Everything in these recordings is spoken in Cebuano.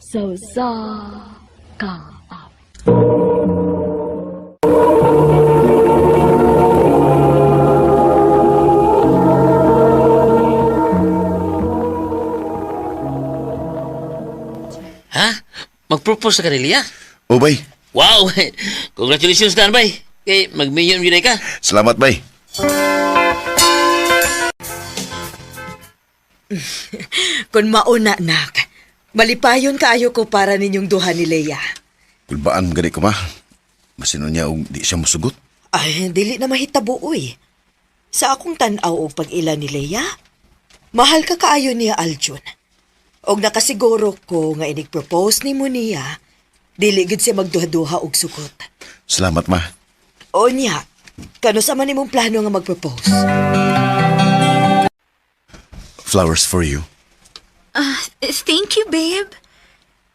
Sa usa ka awit. Ha? Mag-propose na ka ni Lia? Oh, bay. Wow! Congratulations na, bay. Kay mag-million yun ka. Salamat, bay. Kung mauna, nak, malipayon kaayo ko para ninyong duha ni Leia. Kulbaan gani ko, ma. Masino niya og di siya musugot. Ay, dili na mahitabo, uy. Sa akong tan-aw og pag-ila ni Leia, mahal ka kaayo niya, Aljun. Og nakasiguro ko nga inig-propose ni mo niya, dili gid siya magduha-duha og sugot. Salamat, ma. O niya, kano sa man imong plano nga mag-propose? Flowers for you. Thank you, babe.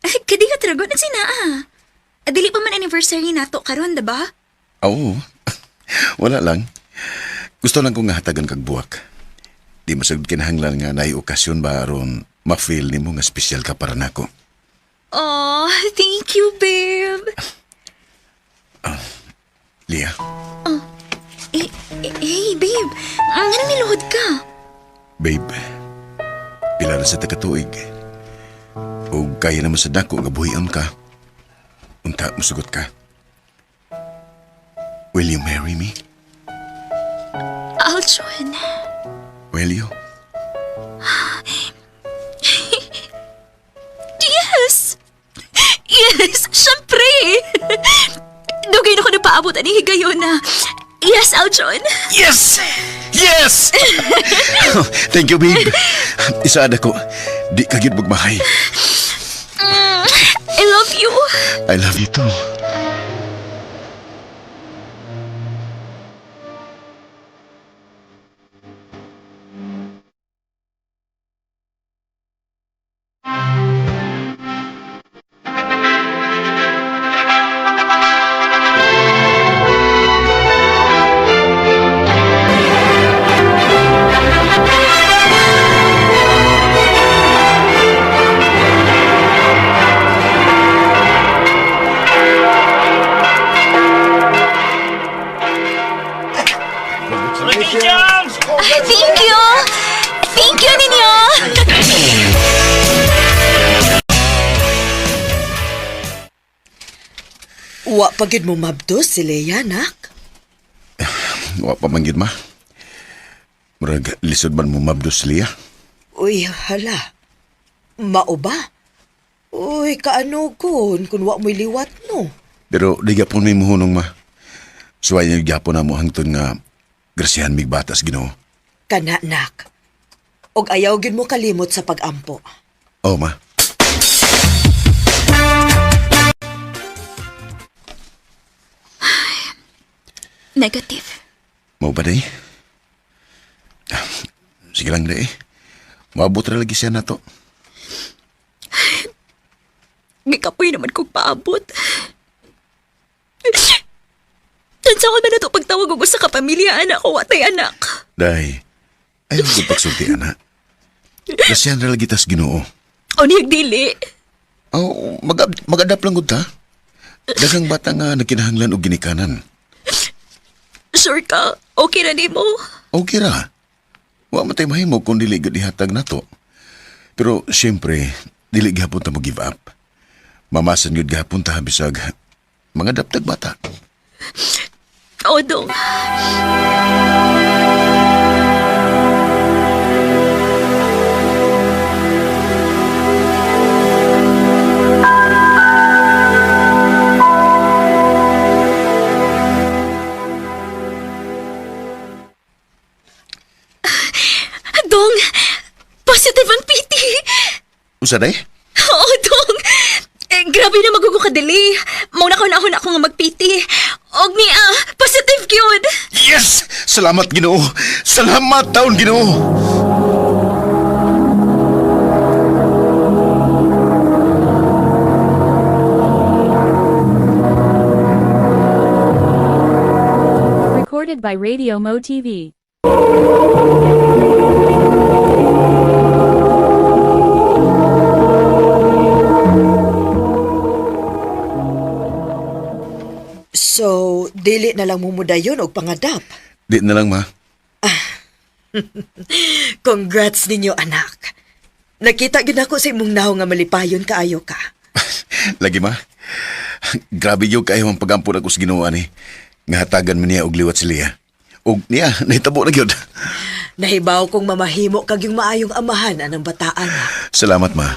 Kadi ka trago na sinaa. Dili pa man anniversary nato karon, diba? Oo. Wala lang. Gusto lang kong hatagan kag buwak. Di masagod kinahanglan nga naay okasyon ba aron ma-feel nimo nga espesyal ka para nako. Oh, thank you, babe. Lia, Eh, eh, hey, babe. Ang ano niluhod ka? Babe, pila na sa takatuig. O kaya naman sa dako nga buhion ka. Unta, musugot ka. Will you marry me? Aljon. Will you? Yes! Yes! Siyempre! Dugay na ko napaabot ani higayon na. Yes, Aljon. Yes! Yes! Thank you, babe. Isaad ako. Di ka gyud magmahay. I love you. I love you too. Thank you! Thank you ninyo! Wa pa gyud mo mabdos si Leia, nak. Wa pa man gyud, ma. Murag lisod man mo mabdos, Lia. Uy, hala. Mao ba? Uy, kaano kun kung wa mo'y liwat no? Pero di gapon may muhunong, ma. Suway niyo gyapon na mo hangtod nga grasyahan mig batas Ginoo. Kana, nak. Og ayaw gyud mo kalimot sa pagampo. Oh, ma. Negative. Mao ba day? Sige lang day. Maabot ra lagi siya nato. Gikapoy naman kong paabot. Tansa ko man na ito pagtawag og usa ka pamilya, anak ko, watay anak. Day, ayaw ko pagsulti, ana. Grasyahan ra lagi tas Ginoo. O niyag dili. Oh, mag-adapt lang gud ta. Daghang bata nga nagkinahanglan og ginikanan. Sure ka? Okay na nimo? Okay ra. Wa man tay mahimo kung dili gud ihatag nato. Pero siyempre, dili gihapon ta mo give up. Mamasan gud gihapon ta bisag mga daptag bata. O, dong. Dong, positive ang PT. Usa day? Oo, Dong. Eh, grabe na magugo ka delay. Mauna ko na ako nga mag-PT. Og ni ah, positive gyud. Yes! Salamat Ginoo. Salamat taon Ginoo. Recorded by Radio Mo TV. na lang mumudayon og pangadap. Di na lang, ma. Congrats ninyo, anak. Nakita gyud ako sa imong naong nga malipayon kaayo ka. Lagi, ma. Grabe yung kayo ang pag-ampun ako sa Ginoo ani. Nga hatagan mo niya og liwat si Leah. Og niya, nahitabo na gyud. Nahibaw kong mamahimo kag yung maayong amahan anang bataan. Salamat, ma.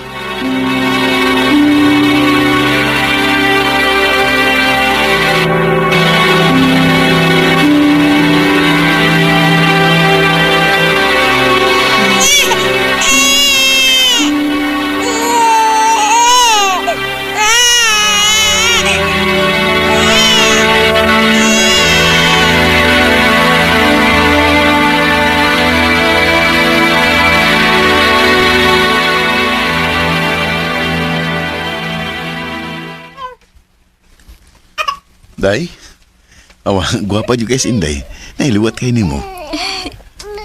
Day? Awa, gwapa jud guys, Inday. Nailiwat kay nimo.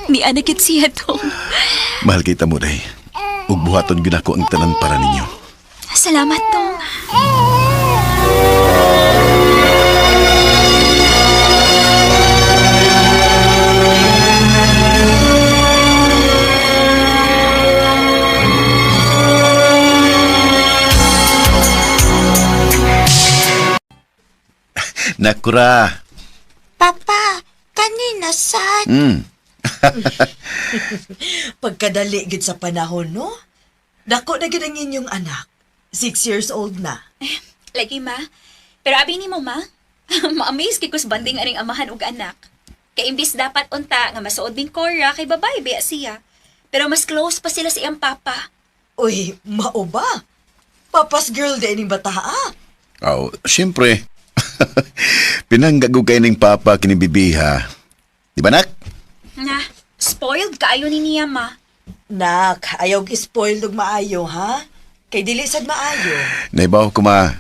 Ni anak siya, Tong. Mahal kita mo, Day. Ug buhaton gyud ako ang tanan para ninyo. Salamat, Tong. Nakura. Papa, kanina sad. Pagkadali gid sa panahon, no? Dako na gid ang inyong anak. 6 years old na. Lagi, ma. Pero abi ni mo, ma. Ma-amaze kay kus banding aning amahan ug anak. Kay imbis dapat unta nga masuod ning Cora kay babay biya siya. Pero mas close pa sila sa iyang papa. Uy, mao ba? Papa's girl din ining bataa. Aw, siyempre. Pinanggago kay ning papa kini bibiha. Di ba, nak? Na, spoiled kaayo ni niya, ma. Nak, ayaw spoil og maayo, ha? Kay dili sad maayo. Naibaw ko, ma.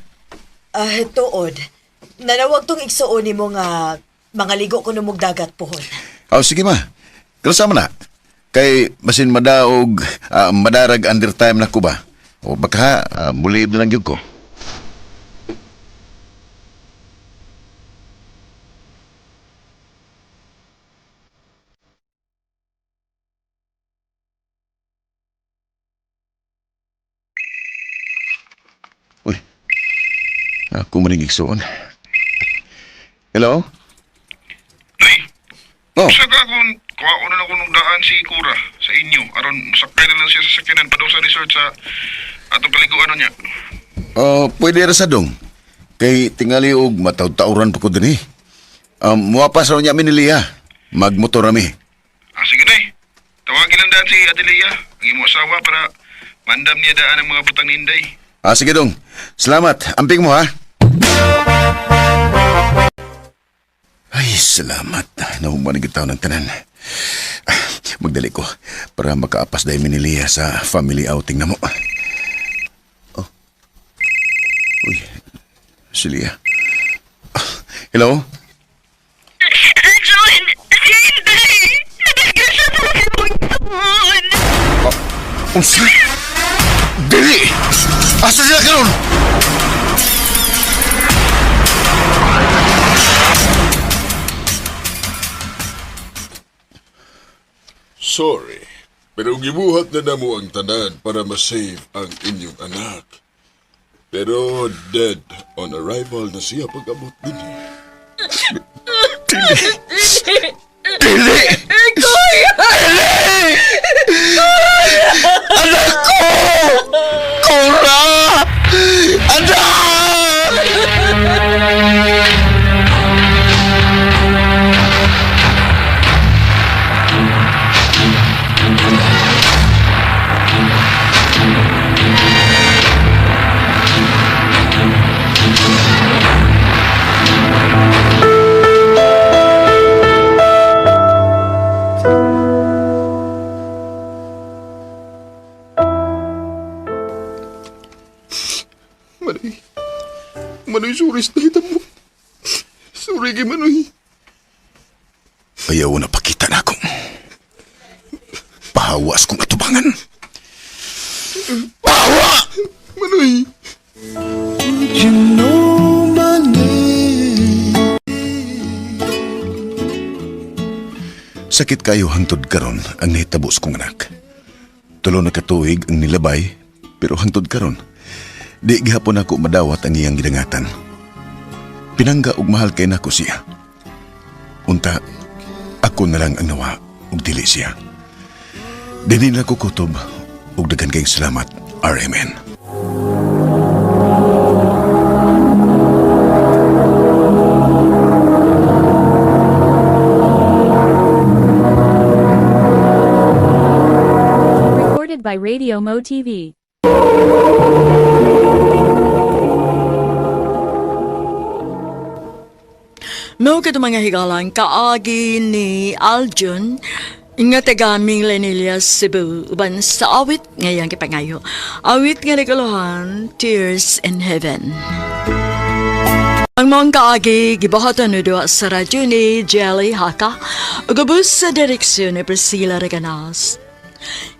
Ah, tuod. Nanawag tong igsuon nimo nga mga ligo ko numog dagat pohon. Aw, sige, ma. Kalsa na. Kay basin madaog, madarag under time na ko ba? O baka, mulib na lang yun ko. Uy, ako maning igsuon. Hello? Day, Oh, sa akong kuha na ako nung daan si Kura sa inyo. Aron sakay na lang siya sa sakyanan padung sa resort sa atong kaliguan niya. Oh, pwede ra sa dong. Kay tingali og mataw-tawran pa ko dinhi. Muwa pa sa niya mi ni Lia. Magmotor mi. Ah, sige day. Tawagin lang daan si Adelia, ang imo asawa para mandam niya daan ang mga butang ni Inday. Ah, sige dong. Salamat. Amping mo ha. Ay, salamat. Nahuman ang taon ng tanan. Ah, magdali ko para makaapas dahil mi ni Lia sa family outing na mo. Oh. Uy, si Lia. Ah, hello? John! Si Inday! Nadisgrasya sa imong taon! Unsa? Dili! Asa sila karon? Sorry, pero gibuhat na namo ang tanan para masave ang inyong anak. Pero dead on arrival na siya pag-abot din. Dili! Dili! Anak ko! Cora! Anak! Manoy, Manoy, sorry sa nakita mo. Sorry kay Manoy. Ayaw na pakita na ako. Pahawas kong atubangan. Pahawa! Manoy! You know my name. Sakit kayo hangtod karon ang nahitabo sa kong anak. Tulo na katuig ang nilabay, pero hangtod karon, di gihapon ako madawat ang iyang gidangatan. Pinangga og mahal kay nako siya. Unta, ako na lang ang nawa og dili siya. Dili na ko kutob og daghan kayong salamat, RMN. Recorded by Radio Mo TV. Mao kato mga higalang kaagi ni Aljun nga taga Minglanilla, Cebu, uban sa awit ngayang kipangayo. Awit nga naguluhan, Tears in Heaven. Ang mga kaagi gibuhatan ni duha sa radyo ni Jelly Haka ug ubos sa direksyon ni Priscilla Reganas.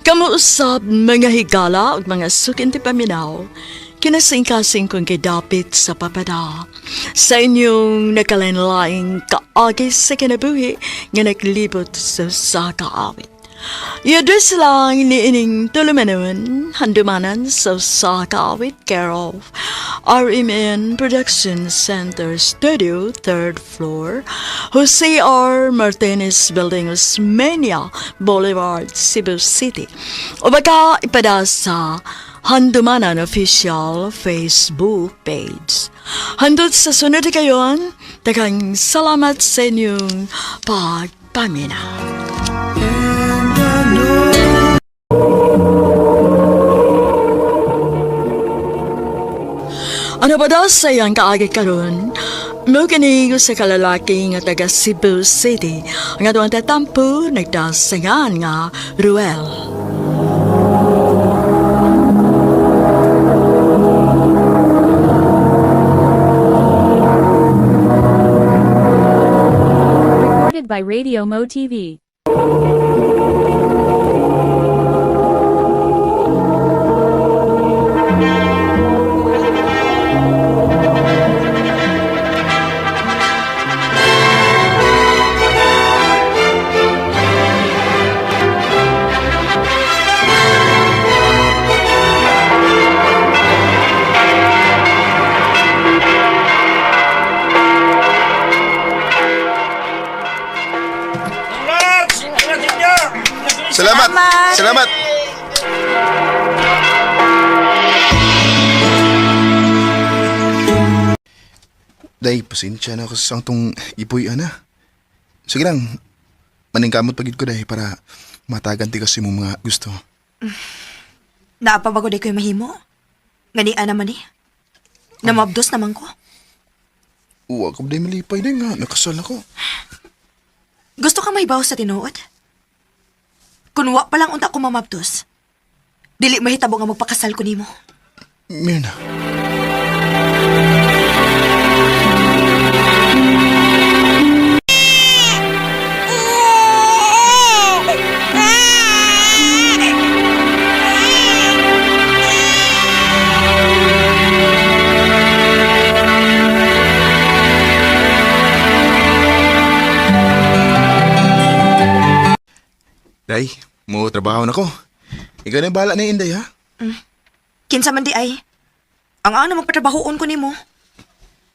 Kamo usab mga higala ug mga sukinti paminaw, kinasingkasing kong gidapit sa papada. Sa inyong nakalanlaing kaagi sa kinabuhi nga naglibot sa usa ka awit. Yadus lang ni ining tulumanon, handumanan sa usa ka awit care of RMN Production Center Studio, third floor, Jose R. Martinez Building, Osmeña Boulevard, Cebu City. O baka ipada sa Handumanan Official Facebook page. Handot sa sunod kayon, daghang salamat sa inyong pagpaminaw. Ano ba daw sa iyang kaagi karon? Mo kini sa kalalaki nga taga Cebu City. Ang atong tatampo nagdasangan nga Ruel. Recorded by Radio Mo TV. Salamat! Salamat! Day, pasensya na ako sa tong ipoy, ana. Sige lang, maningkamot pagid ko, day, para matagan ti kasi mo mga gusto. Naa pa ba ko di ko'y mahimo? Ngania naman eh. Namabdos naman ko. Uwa ko, day, malipay, day nga. Nakasal ako. Gusto ka mahibaw sa tinuod? Kun wa pa lang unta ko mamabdos, dili mahitabo nga magpakasal ko nimo. Mirna. Day, mo trabaho na ko. Ikaw na yung bahala na Inday, ha? Kinsa man di ay. Ang ano magpatrabahoon ko nimo.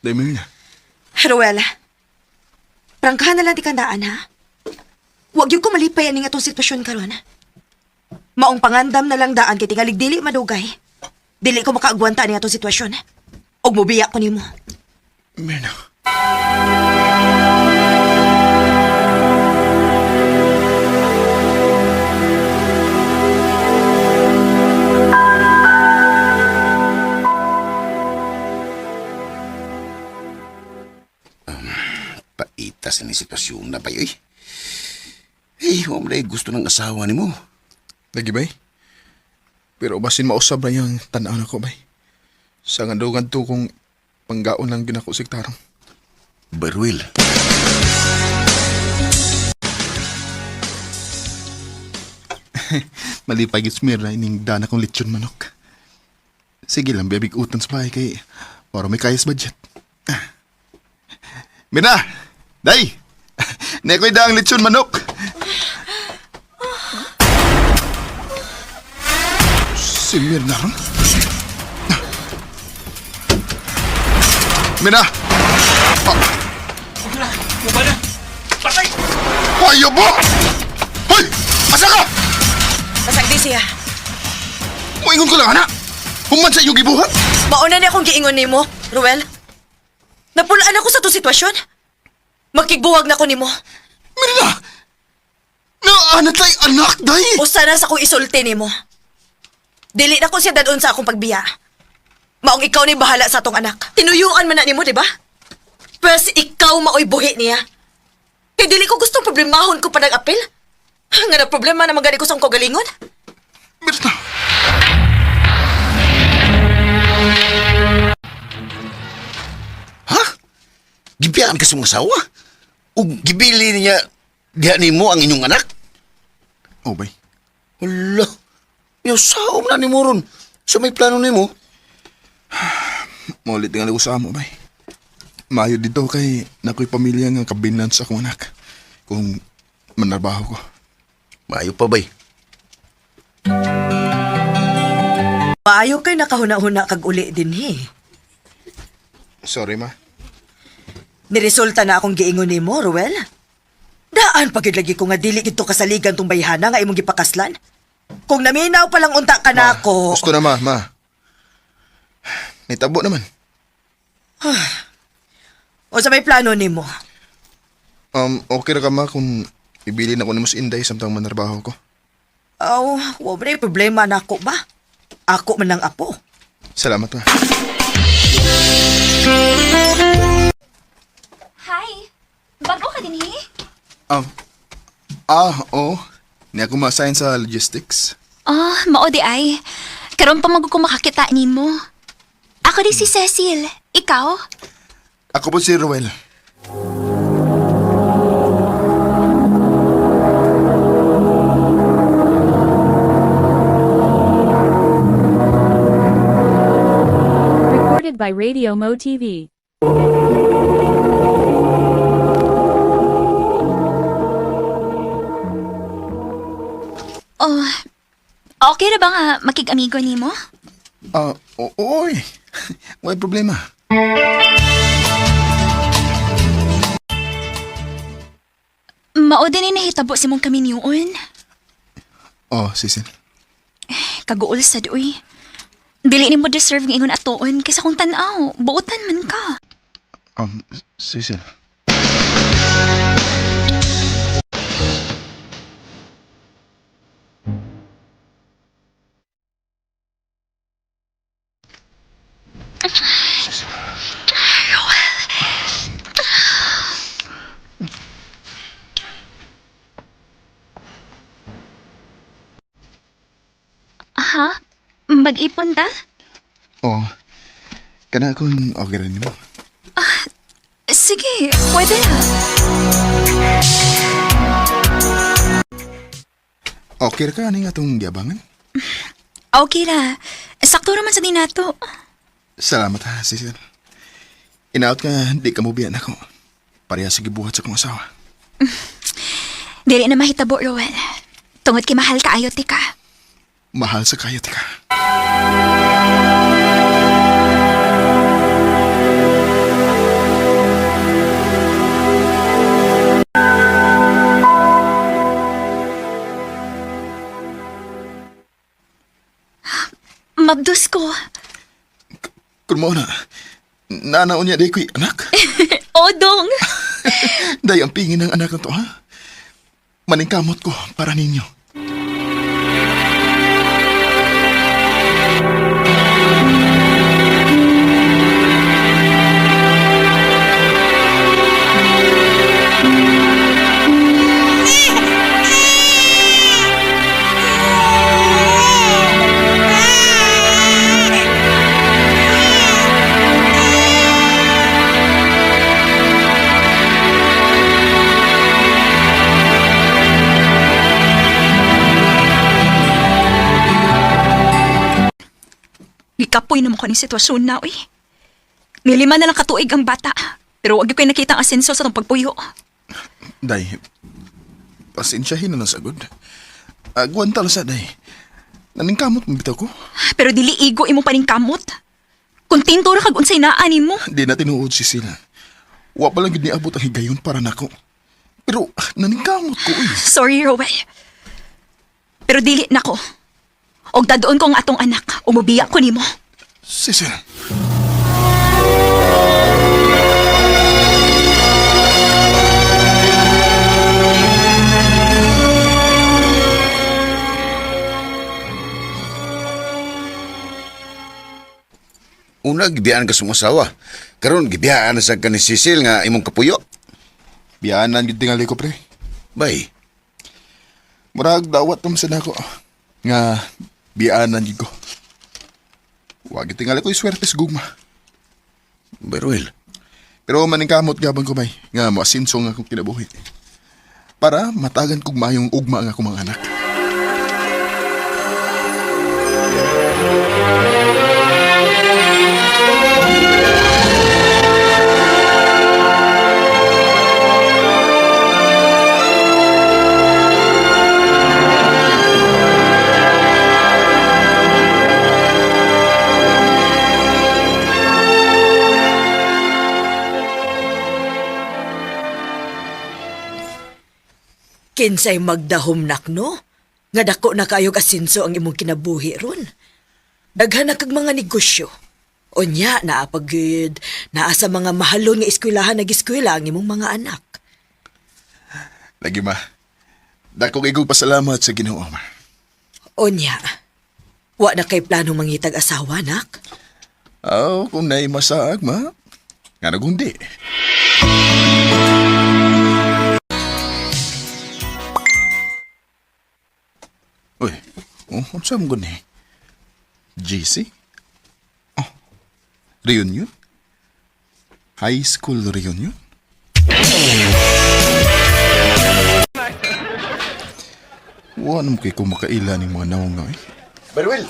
Day, Mirna. Ruel, prangkahan na lang di kandaan ha. Huwag yung kumalipay aning atong sitwasyon karon. Maong pangandam na lang daan kay tingalig dili madugay. Dili ko makaagwanta aning atong sitwasyon. Og mobiya ko nimo. Mirna. Paitas ni sitwasyon na ba yoy? Eh, wa man gusto ng asawa nimo. Lagi bay? Pero basin mausab na yung tanaw na ko bay. Sa nga to kung panggaon lang ginako siktarong. Barwil. Malipay gid Mirna ining dana kong lechon manok. Sige lang, bibig utan sa bahay kay para may kayas budget. Mirna! Day! Nekoy daang lechon manok! Si Mirna ron? Mirna! Ah. Patay! Ayaw mo! Hoy! Asa ka? Pasagdi siya. Moingon ko lang, anak! Human sa iyong gibuhat! Mauna ni akong giingon nimo, Ruel. Napulaan ako sa to sitwasyon. Makigbuwag na ko nimo. Mirna! Naanat lay anak, day! Usa na sa akong isulti nimo. Dili na ko siya dadon sa akong pagbiya. Maong ikaw ni bahala sa atong anak. Tinuyuan man na nimo, di ba? Pwes ikaw maoy buhi niya. Kay dili ko gustong problemahon ko pa nag-apil. Nga na problema na magani ko sa akong kagalingon. Mirna! Ha? Gibiyaan ka sa mga asawa? O gibili niya diha nimo ang inyong anak? Oh, bay. Hala, yung saom na ni mo ron. Sa may plano nimo? Maulit nga ko sa amo, bay. Maayo dito kay nakoy pamilya nga kabinan sa akong anak. Kung manarbaho ko. Maayo pa, bay. Maayo kay nakahuna-huna kag uli dinhi. Sorry, ma. Niresulta na akong giingon nimo, Ruel. Daan pagid lagi ko nga dili gid to kasaligan tong bayhana nga imong gipakaslan. Kung naminaw pa lang unta ka na ako. Gusto na, ma, ma. Nitabo naman. O sa may plano nimo. Okay ra ka, ma, kung ibilin ako ni Mas Inday samtang manarbaho ko. Aw, wa ba problema na ako ba? Ako man ang apo. Salamat, ma. Hi! Bago ka din eh? Oo. Ni ako ma-assign sa logistics. Ah, mao di ay. Karon pa mag ko makakita nimo. Ako di si Cecil. Ikaw? Ako po si Ruel. Recorded by Radio Mo TV. Oh, okay ra ba nga makig-amigo nimo? Ah, oo, eh. May problema. Mao din ni nahitabo si mong kaminiyon. Oh, Cecil. Kaguol sad uy. Dili nimo deserve nga ingon atuon kaysa kung tan-aw, buotan man ka. Cecil. Ha? Mag-ipon ta? Oh, kana kung okay rin mo. Sige, pwede na. Okay ra ka ani nga atong giabangan? Okay ra. Sakto raman sa dinato. Salamat ha, Cecil. Inaot ka, di ka mo biyan ako. Pareha sa gibuhat sa kong asawa. Dili na mahitabo, Roel. Tungod kay mahal kaayo ti ka. Mahal sa kaya, tika. Mabdus ko. Kung mo na, nanaon niya di ko'y anak. Odong! Day ang pingin ng anak na to, ha? Maningkamot ko para ninyo. Gikapoy naman ko ng sitwasyon na, uy. Nilima na lang katuig ang bata. Pero wag ko nakita ang asenso sa tong pagpuyo. Day, pasensyahin na lang sagod. Agwanta lang sa day. Naningkamot mo bitaw ko. Pero dili igo imong paningkamot. Kontento ra kag unsay naa nimo. Di na tinuod si sila. Wa pa lang gid niabot ang higayon para nako. Pero naningkamot ko eh. Sorry, Rowel. Pero dili nako. Og dadoon ko ang atong anak. Umubiya ko nimo. Cecil. Una, gibiyaan ka sa imong asawa. Karon gibiyaan na sa ka ni Cecil nga imong kapuyo. Biyaanan gid tingali ko pre. Bay, Murag dawat naman sa nako. Nga biyaanan gid ko. Wa gid tingali ko swerte sa gugma. Bay Ruel. Pero maningkamot gabang ko bay nga moasinso nga akong kinabuhi. Para matagan kog maayong ugma nga akong mga anak. Kinsay magdahom nakno? Nga dako na kaayog asinso ang imong kinabuhi ron. Daghan na kag mga negosyo. Unya, naa pa gyud, naa sa mga mahalon nga eskwelahan nag-eskwela ang imong mga anak. Lagi ma. Dako kay kong pasalamat sa Ginoo ma. Unya, wa na kay plano mangitag asawa, nak? Aw, kung naay masaag ma. Nga nagundi. Uy, oh, unsa mo gani? GC? Oh, reunion? High school reunion? Wa naman kay ko makaila ning mga nawong nga eh. Bay Ruel.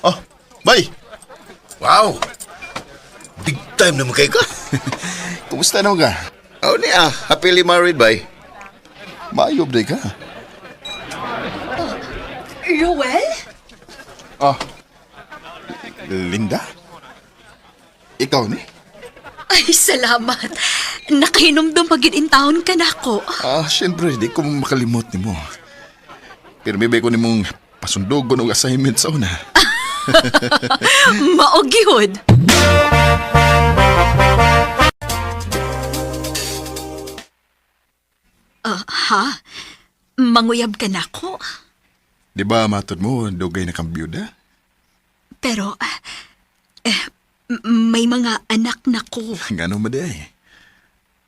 Oh, bay! Wow! Big time naman kay ka. Kumusta naman ka? Oh, ni ah, happily married bay. Maayob day ka. Rowel? Ah, Linda? Ikaw ni? Ay, salamat. Nakahinumdum pag in taon ka nako. Ah, syempre, di ko makalimot ni mo. Pero may ko ni mong pasundogon og assignment sa una. Maogyod. Ah, ha? Manguyab ka nako. Di ba, matod mo, dugay na kang byuda? Pero, eh, may mga anak na ko. Gano'n ba di ay?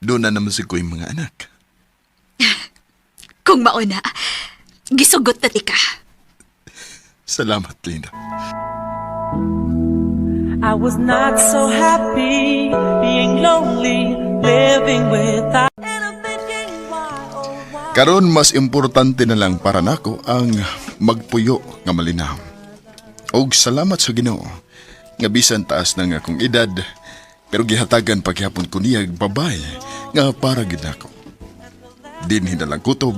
Doon na naman si ko yung mga anak. Kung mauna, gisugot na tika. Salamat, Linda. I was not so happy being lonely, living without. And I'm thinking, why, oh, why? Karon mas importante na lang para nako ang magpuyo nga malinaw. Og salamat sa Ginoo nga bisan taas na nga akong edad pero gihatagan paghapon ko niya babay nga para gid nako. Dinhi na lang kutob.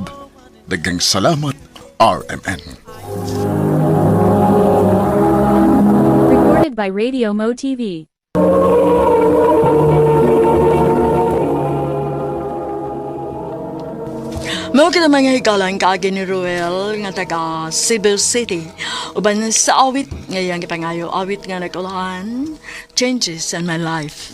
Daghang salamat RMN. Recorded by Radio Mo TV. Mao kita mga higalan kaagi ni Ruel nga taga Cebu City. Uban sa awit ngayang gipangayo awit nga nagulahan Changes in My Life.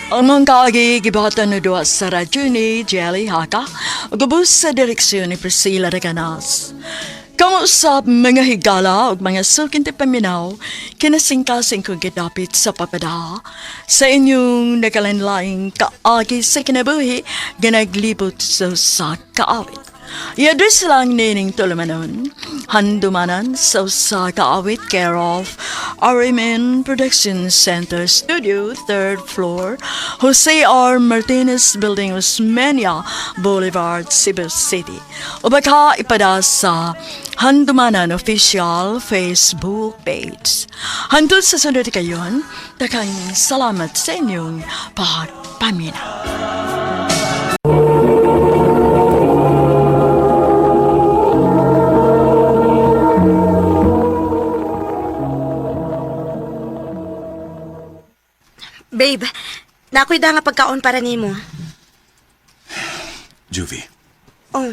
Ang mga kaagi gibahatan na duwa sa radyo ni Jelly Haka ug ubos sa direksyon ni Priscilla Reganas. Kamusta mga higala ug mga suking paminaw kinasingkasing kong gidapit sa papada sa inyong nakalanlaing kaagi sa kinabuhi ganaglibot sa kaawit. I-address lang nining tulumanon, handumanan sa usa ka awit care of RMN Production Center Studio, 3rd floor, Jose R. Martinez Building, Osmeña Boulevard, Cebu City. O baka ipada sa Handumanan Official Facebook page. Hantod sa sunod kayon, takang salamat sa inyong pagpaminaw. Babe, nakoy da nga pagkaon para nimo. Juvie, Oh,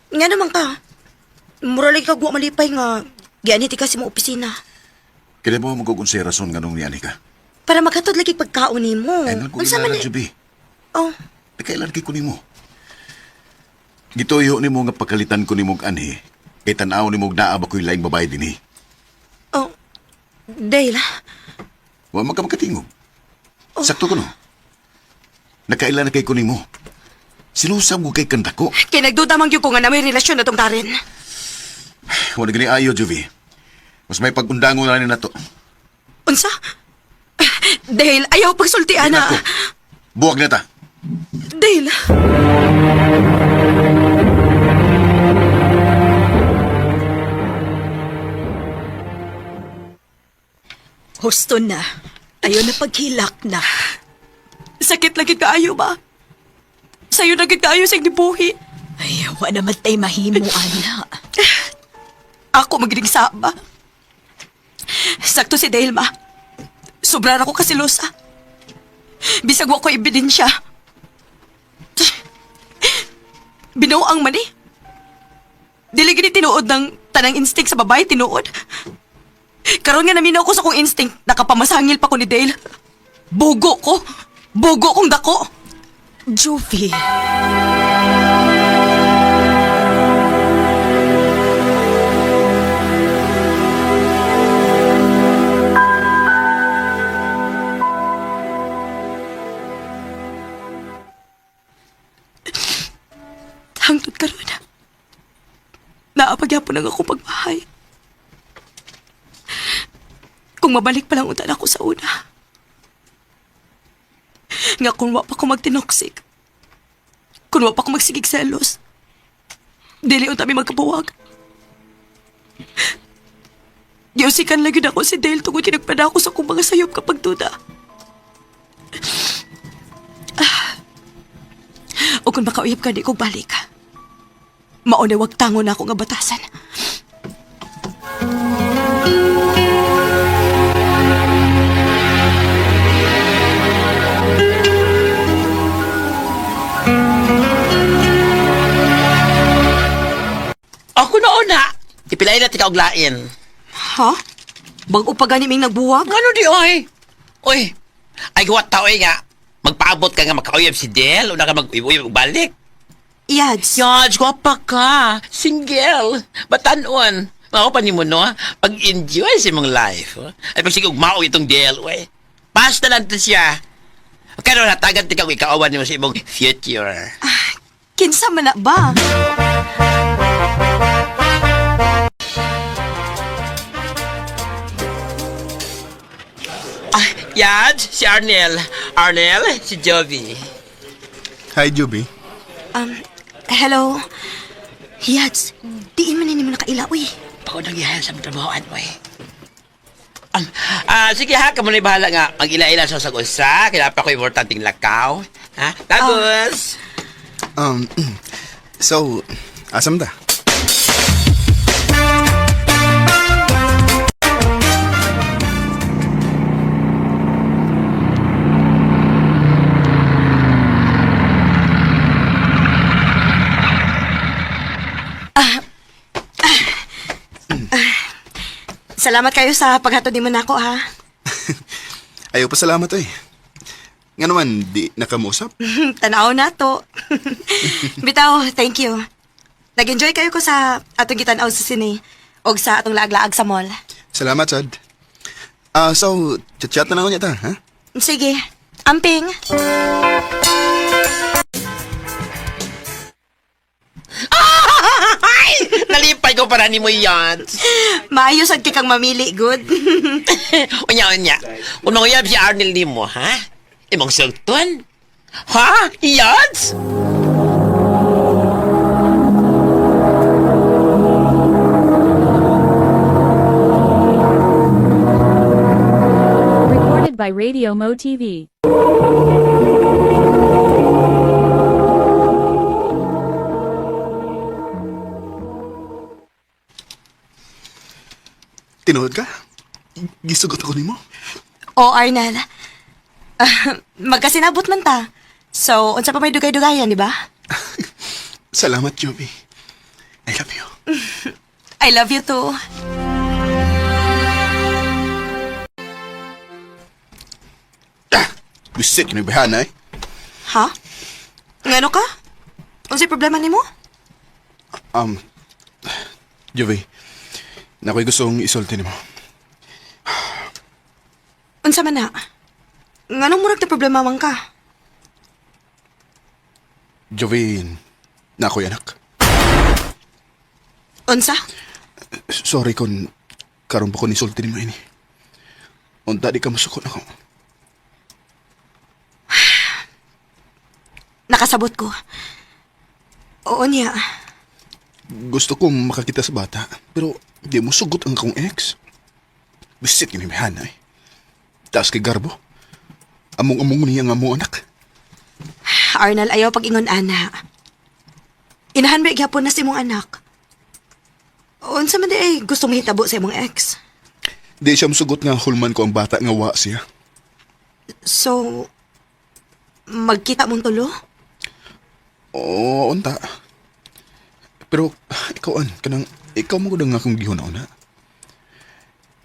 nga naman ka. Mura lagi kag wa malipay nga gianit ka sa imong opisina. kaya mo magkukunsay rason nga nung niani ka? Para maghatod lagi pagkaon nimo. Ay, nang Unsa man kuginara, ni- Juvie. Oh, Kailan kay ko nimo? Gituyo nimo nga pagkalitan ko nimo og anhi. Kay tan-aw nimo og naa ba ko'y laing babae dinhi. oh. Dale, Wa man ka makatingog. Sakto ko no. Nakaila na kay ko nimo. Sinusab ko kay kandako. kay nagduda man gyud ko nga na may relasyon na tong Karen. Wala gani ayo, Juvie. Mas may pagundango na ni nato. Unsa? Dale, ayaw pagsulti ana. Nako. Buwag na ta. Dale. Husto na. Ayaw na paghilak na. Sakit lagi kaayo ba? Sayo na gid kaayo sa gibuhi. Ay, wa naman tay mahimo, ana. Ako magining saba. Sakto si Dale, ma. Sobra ra ko kasilosa. Bisag wa ko ebidensya. Binuang man eh. Dili gini tinuod ng tanang instinct sa babae, tinuod. Karon nga naminaw ko sa kong instinct, nakapamasangil pa ko ni Dale. Bugo ko. Bugo kong dako. Juvie. Hangtod karon. Naapagyapon ang akong pagmahay. Kung mabalik pa lang unta na ako sa una. Nga kung wa pa ko magtinoksik. Kung wa pa ko magsigig selos. Dili unta mi magkabuwag. Giusikan lang yun ako si Dale tungod kinagpada ako sa akong mga sayop kapag duda. O kung makauyab ka, di ko balik. Mauna wag tango na ako nga batasan. Ako na una. Ipilay na tika og lain. Ha? Bago pa gani may nagbuwag? Ano di oy? Oy, ay gawa tao eh nga. Magpaabot ka nga makauyab si Del. Una ka mag-uyab balik. Yads. Yaj, gwapa ka. Single. Batanon. Mao pa nimo no, pag-enjoy sa imong life. Oh. Ay pag sige mao itong Del, oy. Basta lang to siya. Karon hatagan ti kag ikaawan nimo sa imong future. Kinsa man na ba? Ah, Yaj, si Arnel. Arnel, si Jovi. Hi, Juby. Hello? Yads, diin man ni mo nakaila, uy. Pagod ang ihayan sa trabahoan, oy. Sige ha, kamo na bahala nga. Mag-ila-ila sa usag-usa. Kailangan pa ko importanteng lakaw. Ha? Tapos, So, asam ta? Salamat kayo sa paghatod nimo nako, ha? Ayaw pa salamat eh. Nga naman, di nakamusap. Tanaw na to. Bitaw, thank you. Nag-enjoy kayo ko sa atong gitanaw sa sine og sa atong laag-laag sa mall. Salamat, Sad. Ah, so, chat-chat na lang unya ta, ha? Sige, amping. ay! Nalipay ko para ni mo yan. Maayo sad kay kang mamili, good. Unya, unya. Kung manguyab si Arnel ni mo, ha? Imong sultan? Ha? Yads? Recorded by Radio Mo TV. Tinuod ka? Gisugot ako nimo? O, Arnel. Magkasinabot man ta. So, unsa pa may dugay-dugayan, di ba? Salamat, Jovi. I love you. I love you too. Bisit yun ibahana eh. Ha? Ngano ka? Unsay problema nimo? Jovi, nako'y gustong isulti nimo. Unsa man na? Nganong murag na problema man ka? Jovi, nako'y anak. Unsa? Sorry kung karon pa ko nisulti nimo ini. Unta di ka masukot ako. Nakasabot ko. Oo niya. Gusto kong makakita sa bata, pero di mo sugot ang akong ex. Bisit yun ibahana eh. Taas kay Garbo. Among-among niya nga mo anak. Arnel, ayaw pag-ingon ana. Inahan ba gyapon na si imong anak? Unsa man di ay gusto mahitabo sa imong ex? Di siya musugot nga hulman ko ang bata nga wa siya. So, magkita mong tulo? Oo, unta. Pero ikaw an, kanang ikaw mo gud ang akong gihuna-una.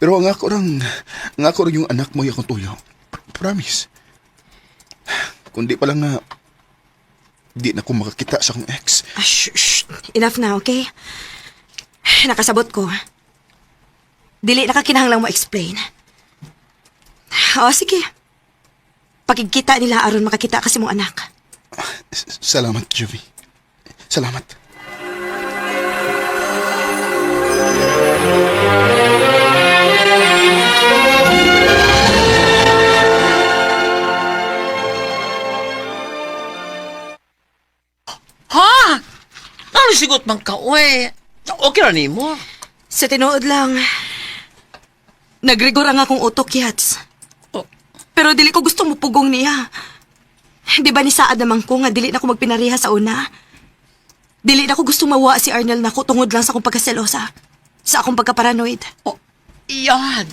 Pero ang ako rang yung anak mo yung akong tuyo. Promise. Kundi pa lang nga di na ko makakita sa akong ex. Ah, shh, shh. Enough na, okay? Nakasabot ko. Dili na ka kinahanglang mo explain. O, sige. Pakigkita nila aron makakita kasi mong anak. Salamat, Jovi. Salamat. Ha? Ano sigot man ka, uy? Okay ra nimo. Sa tinuod lang, nagrigor ang akong utok, Yats. Oh. Pero dili ko gusto mupugong niya. Di ba ni saad naman ko nga dili na ko magpinariha sa una? Dili na ko gusto mawa si Arnel nako tungod lang sa akong pagkaselosa. Sa akong pagkaparanoid. Oh, yad.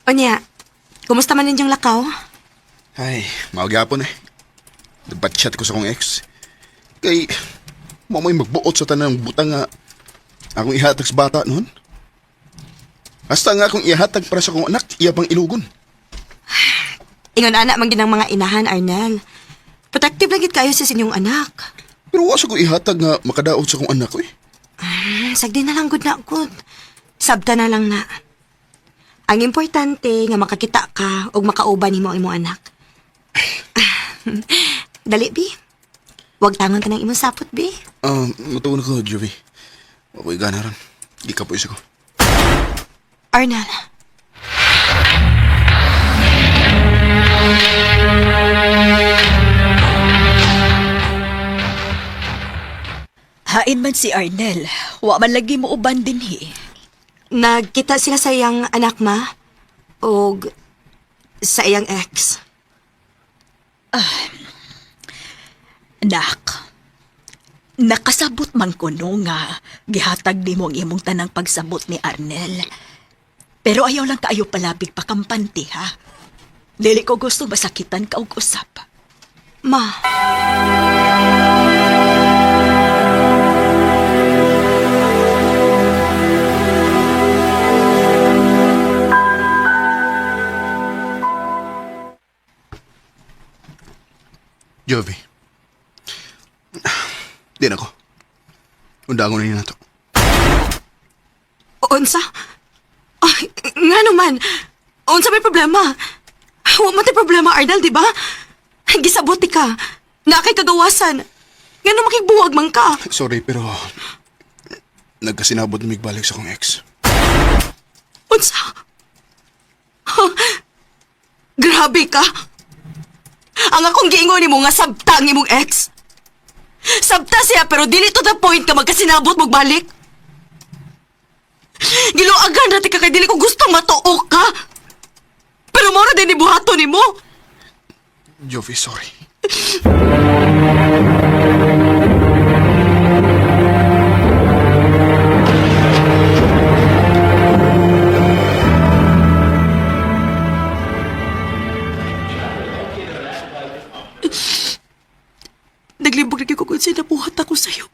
Onya, kumusta man ninyong lakaw? Ay, mao gyapon eh. Nagbatchat ko sa akong ex. Kay, mo mo'y magbuot sa tanang butang nga akong ihatag sa bata noon. Hasta nga akong ihatag para sa akong anak, iya pang ilugon. Ingon ana man ginang mga inahan, Arnel. Protective lang gid kayo sa inyong anak. Pero wa sa ko ihatag nga makadaot sa akong anak ko eh. Sagdi na lang good na good. Sabta na lang na. Ang importante nga makakita ka ug makauban nimo ang imong anak. Dali bi. Wag tangon ka ng imong sapot bi. Matuon ko, Jovi. Ako'y gana ron. Di ka po isa ko. Arnel. Hain man si Arnel. Wa man lagi mo uban dinhi. Nagkita sila sa iyang anak ma og sa iyang ex. Nak, nakasabot man kuno nga gihatag nimo ang imong tanang pagsabot ni Arnel. Pero ayaw lang kaayo palabig pakampanti ha. Dili ko gusto masakitan ka og usap. Ma. Jovi. Di na ko. Undangon na niya na to. Unsa? Ay, nga naman. Unsa may problema? Wa man tay problema, Arnel, di ba? Gisabuti ka. Na kay kagawasan. Ngano makigbuwag man ka? Sorry, pero nagkasinabot na migbalik sa akong ex. Unsa? Ha? Grabe ka. Ang akong giingon nimo nga sabta ang imong ex. Sabta siya pero dili to the point ka magkasinabot magbalik. Giluagan ra ka kay dili ko gusto matuok ka. Pero mao ra din ni buhaton nimo. Jovi, sorry. Naglimbog na ko kung sinabuhat ako sa'yo.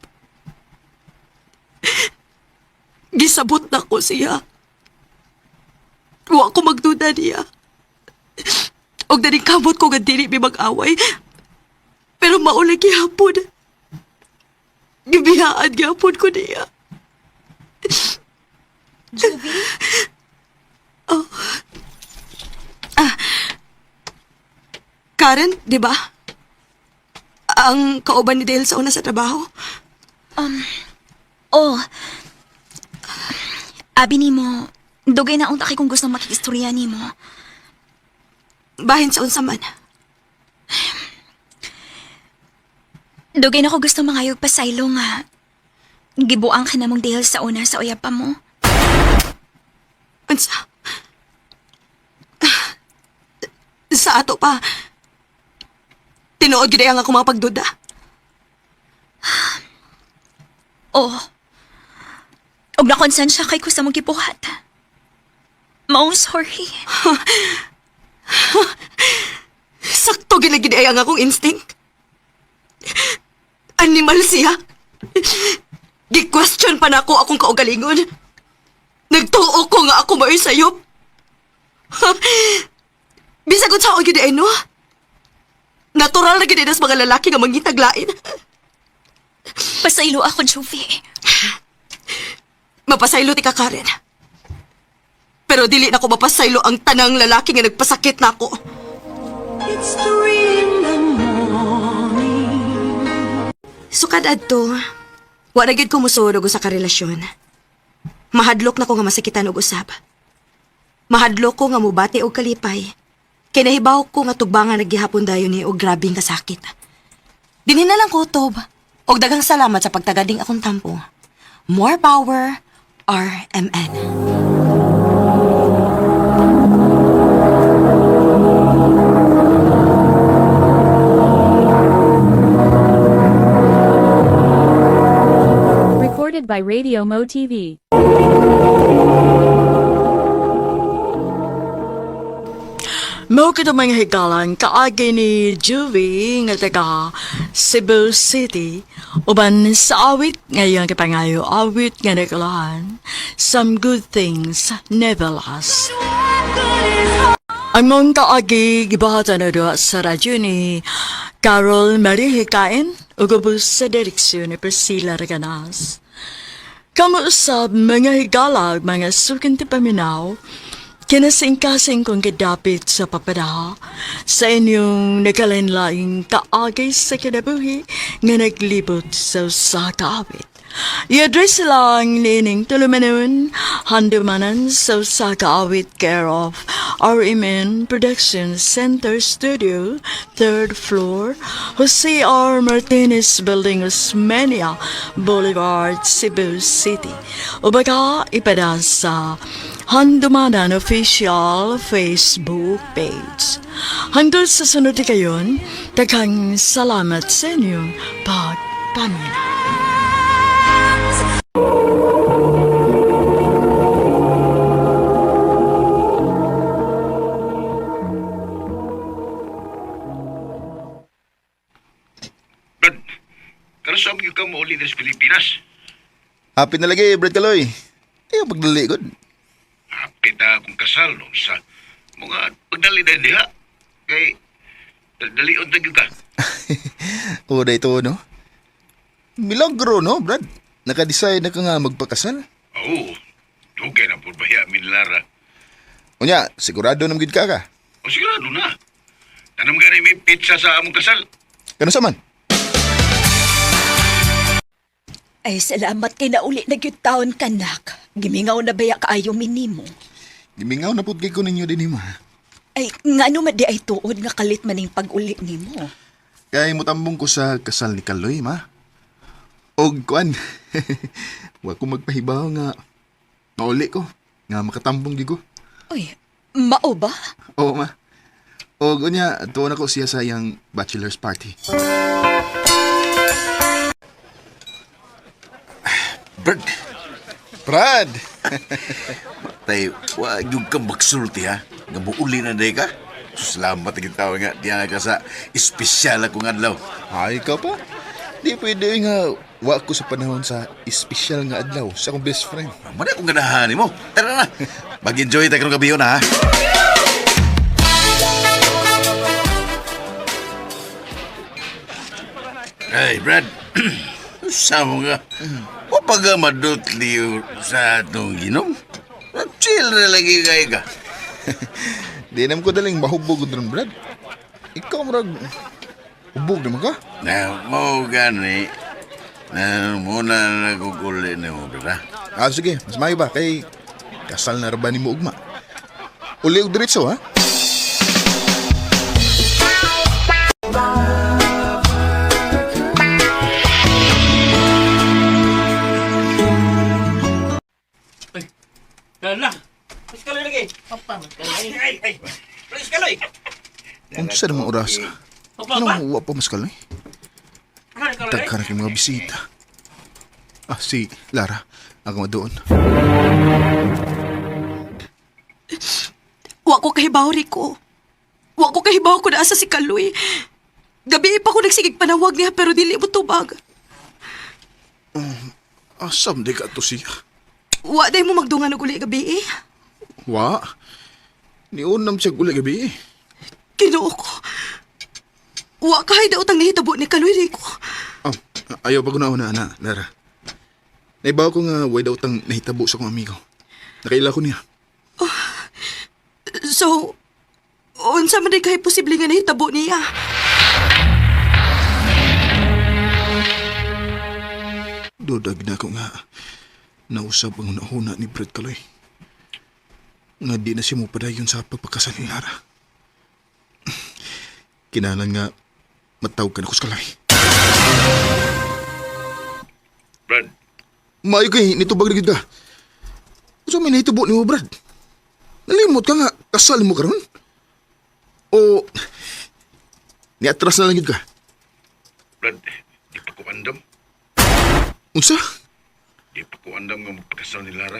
Gisabot na ko siya. Wa ko magduda niya. Og daning kamot ko nga dili mi mag-away. Pero maulay gihapon. Gibiyaan gihapon ko niya. Juvie? Oh. Ah. Karen, di ba? Ang kauban ni Dale sa una sa trabaho. Oh. Abi nimo, dugay na unta kay kung gusto makikistorya nimo. Bahin sa unsa man. Dugay na ko gusto mangayog pasaylo nga. Gibuang ka na mong Dale sa una sa uyab pa mo. Unsa? Sa ato pa. Tinuod gyud ay ang akong mga pagduda. Oh. Og nakonsensya kay ko sa mong gibuhat. Maong sorry. Sakto gid ay ang akong instinct. Animal siya. Gi-question pa nako akong kaugalingon. Nagtuo ko nga ako mao'y sayop. Bisag unsa gyud ay no. Natural na gid sa mga lalaki nga mangitaglain. Pasaylo ako, Juvie. Mapasaylo ti ka, Karen. Pero dili na ko mapasaylo ang tanang lalaki nga nagpasakit nako. It's 3 in the morning. Sukad adto, wa na gyud ko mosulog sa karelasyon. Mahadlok na ko nga masakitan og usab. Mahadlok ko nga mobati og kalipay. Kay nahibaw ko nga tugbangan naggihapon dayon ni og grabeng kasakit. Dinhi na lang ko utob. Og daghang salamat sa pagtagading akong tampo. More power, RMN. Recorded by Radio Mo TV. Mao kito mga higalan kaagi ni Juvie nga taga Cebu City uban sa awit ngayong kapangayo awit nga nagkalahan, Some Good Things Never Last. Ang mong kaagi gibahatan na doon sa radyo ni Carol Marie Hikain ug ubos sa direksyon ni Priscilla Reganas. Kamuusab mga higalag, mga sukin ti paminaw, kinasingkasing kong gidapit sa papadaha sa inyong nagkalinlaing kaagay sa kinabuhi nga naglibot sa usa ka awit. I-address lang nining tulumanon, handumanan sa usa ka awit, care of RMN Production Center Studio, third floor, Jose R. Martinez Building, Osmeña Boulevard, Cebu City. O baka ipada sa Handumanan Official Facebook page. Hanggang sa sunod na kayon, daghang salamat sa inyong pagpaminaw. Brad, kanusam yung ka mo uli sa Pilipinas? Happy na lagi, Brad Kaloy. Ayaw pagdali, god. Hapit na akong kasal, no? Sa mga pagdali na diha. Kay, dalion na gyud ka. O, da ito, no? Milagro, no, Brad? Naka-decide na ka nga magpakasal. Oo, dugay na po ba min Lara? Unya, sigurado nam gid ka ka. O sigurado na. Tanam gani may pizza sa among kasal. Kano sa man? Ay, salamat kay nauli na gyud taon kanak. Gimingaw na baya kaayo minimo. Gimingaw na pud kay ko ninyo din ma. Ay, ngano man di ay tuod nga kalit maning pag-uli nimo. Kay mutambong ko sa kasal ni Kaloy, ma. Og kuan. Wa ko magpahibaw nga mauli ko nga makatambong gi ko. Uy, mao ba? Oo, ma. O unya, tuon ako siya sa iyang bachelor's party. Brad, Brad! tay, wa yung kang magsulti ha. Nga muuli na day ka. Salamat ang tao nga. Diyan ka sa espesyal akong adlaw. Ay, ikaw pa. Di pwede nga wa ko sa panahon sa espesyal nga adlaw sa akong best friend. Muna akong ganahan mo. Tara na. Mag-enjoy tayo karong gabi na ha. Ay, Brad. Sa mo nga. O pag madutli sa atong ginom. Chill na lagi kay ka. Di naman ko daling mahubog ron, Brad. Ikaw, murag, hubog naman ka. Na, mo gani. Na, muna naguguli na mo, Brad, ha? Ah, sige. Mas maayo ba? Kay kasal na ra ba ni mo ugma? Uli og diretso, ha? Lala. Please kaloy lagi. Papa, ay, ay, ay. Please kaloy. Unsa namang oras? Papa, Ano, wa pa mas kaloy? Kaloy. Daghan na kay mga bisita. Ah, si Lara. Ako doon. Wa ko kahibaw, Rico. Wa ko kahibaw ko naasa si Kaloy. Gabi pa ko nagsigig panawag niya pero dili mo tubag. Asam di ka to siya. Wa day mo magdungan og uli gabi eh. Wa. Niunam siya uli gabi eh. Ginoo ko. Wa kahay daw tang nahitabo ni Kaloy, Rico. Oh, ayaw pa ko na una, ana, Lara. Naibaw ko nga way daw tang nahitabo sa akong amigo. Nakaila ko niya. So, unsa man day kay posible nga nahitabo niya? Dudag na ko nga nausap ang una-una ni Brad Kaloy. Nga di na siya mo padayon sa pagpakasal ni Lara. Kinalan nga matawag ka na ko sa Kaloy. Brad, Maayo kay nitubag na gid ka. Unsa may nahitabo nimo, Brad? Nalimot ka nga kasal mo karon? O niatras na lang gid ka? Brad, di pa ko andam. Unsa? Di pa ko andam nga magpakasal ni Lara.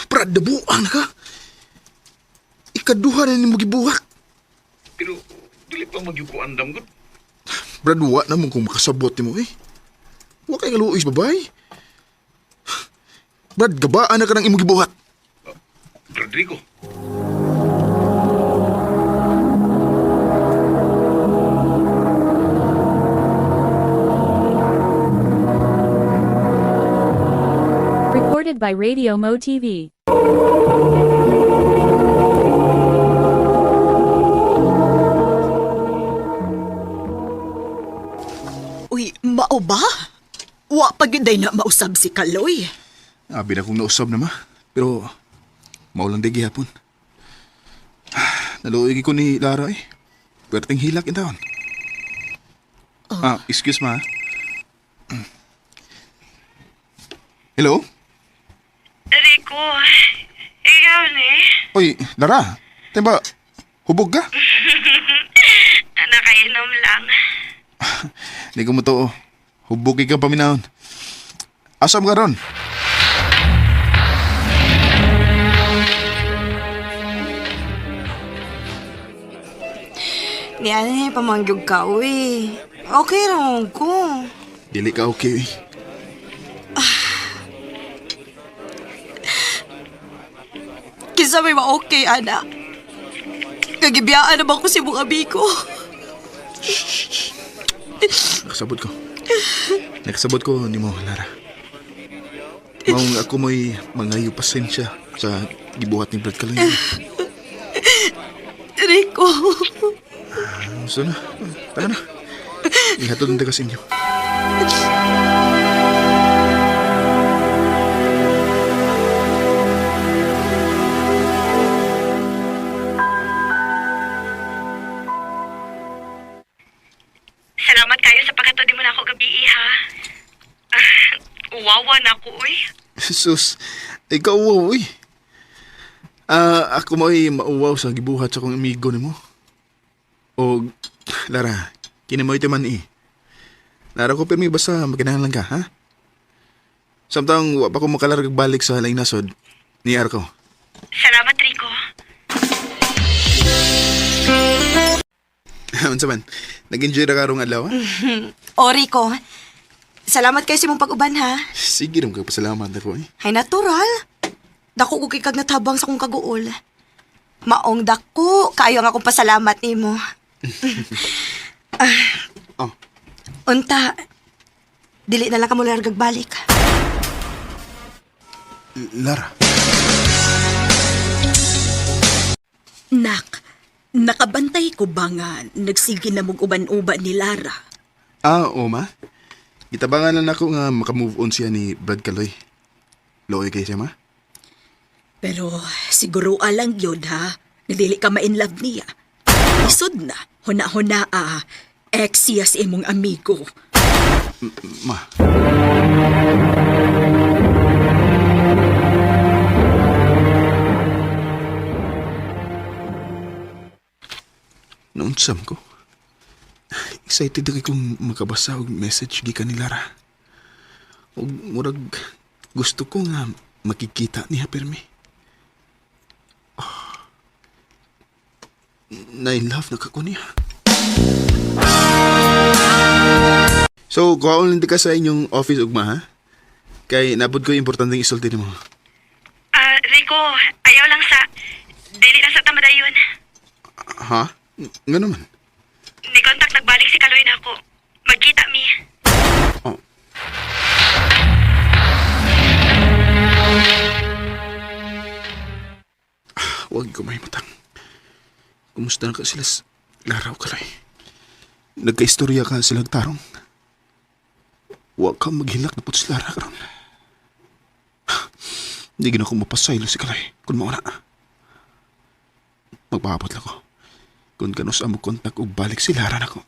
Brad, dabuang na ka. Ikaduha na nimo gibuhat. Pero dili pa magyud ko andam gud. Brad, wa na mo kung makasabot nimo eh. Wa kay kaluoy sa babay. Brad, gabaan na ka ng imong gibuhat. Rodrigo. Recorded by Radio Mo TV. Uy, mao ba? Wa pa gyud day na mausab si Kaloy. Abi na kong nausab na ma. Pero maulang di gihapon. Naluoy ko ni Lara eh. Pwerteng hilak in taon. Ah, excuse ma. Hello? Rico, ikaw ni? Oy, Lara. Timba, hubog ka? Nakainom lang. Hindi ko mo to. Hubog ka paminahon. Asam ka ron? Ni ano pamangyog ka, uy. Okay ra ko. Dili ka okay eh. Kinsa may ma-okay, ana. Kagibiyaan na ba ko si mong abi ko? Nakasabot ko. Nakasabot ko ni mo, Lara. Maong ako mo'y mangayo pasensya sa gibuhat ni Brad Kaloy. Rico. Gusto na. Tara na. Ihatod na ka sa inyo. Salamat kayo sa paghatod mo na ako gabi, ha. Ah, uwawa na ako, uy. Jesus, ikaw uwaw, uy. Ah, ako mo'y mauwaw sa gibuhat sa akong amigo nimo. O, Lara, kinamoy ito man eh. Lara ko pirmi basta makinahanglan ka, ha? Samtang wa pa ko makalarag balik sa laing nasod, ni Arko. Salamat, Rico. Unsa man? Nag-enjoy ra karong adlaw, ha? O, Rico. Salamat kayo sa imong pag-uban, ha? Sige ram kag pasalamat ako eh. Ay, natural. Dako ko kay kag natabang sa kong kaguol. Maong dako, kayo ang akong pasalamat nimo. Oh. Unta, dili na lang ka mula balik. Lara. Nak, nakabantay ko ba nga nagsige na mong uban-uban ni Lara? Ah, o ma. Gitabangan lang nako nga maka-move on siya ni Brad Kaloy. Looy kay siya, ma. Pero siguro alang yun ha, nga dili ka ma-inlove niya. Isod na, huna-huna ah, ex siya sa imong amigo. Ma. Naunsam ko. Excited na kay kong makabasa og message gikan ni Lara. Og murag gusto ko nga makikita niya pirmi. Oh. Na-in love na ka ko niya. So, kuhaon lang di ka sa inyong office ugma, ha? Kay nabod ko yung importanteng isulti nimo. Ah, Rico, ayaw lang sa... Dili lang sa tamadayon. Ha? Nga naman. Ni contact nagbalik si Kaloy na ako. Magkita mi. Oh. Huwag ko may matang. Kumusta na ka sila sa Laraw Kaloy? Nagkaistorya ka silang tarong. Huwag kang maghilak na po si Lara karon. Hindi gina ko mapasaylo si Kaloy kung mauna. Magpaabot lang ko. Kung ganun sa mo kontak og balik si Lara nako.